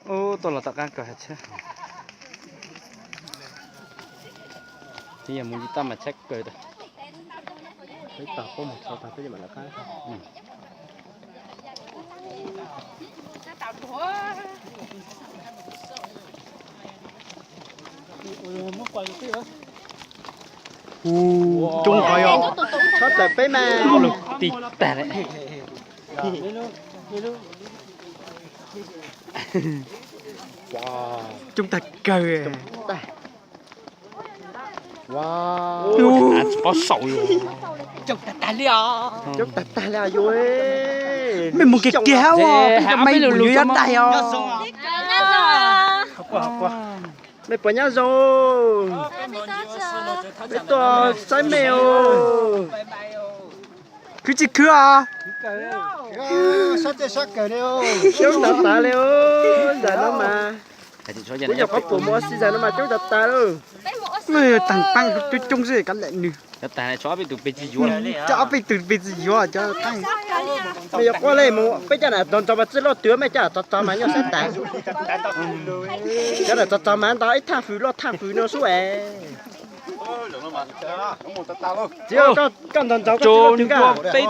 Ub, tuaj los tom qab kawg hais tshab. Twb yog mus ib tag mas tshab kawg tas. Peb tog peb mus txog tog peb mam lawv qab. Coob qhov yog tshab tawm peb mas. Lug ti tag lawm. Coob tag kawg. Tsis paub saum li. Coob tag tag li os. Coob tag tag li os yus. Mej mus kiag kiag hab, peb cov mej mus yuav yog daig os. Mej puas nyob zoo? Peb tuaj saib mej os. Khwv tsis khwv os? Coob tas tas li os, zag no mas. Kuv nyuam qhuav pum mus ua si zag no mas coob tas tas lawm. Tag qeej coob coob xwb kav liam nws. Cov ob peb tug pes tsis yuav, cov qeej. Mej yuav quaj li mus, peb cov nam tog ntxov mas txij loj twg mej cov nam tog tog mas nyuaj sab tas. Cov nam tog tog mas nto ib thaj fws loj thaj fws no xwb es. Txiv, koj ntog ntxov koj txij loj twg koj?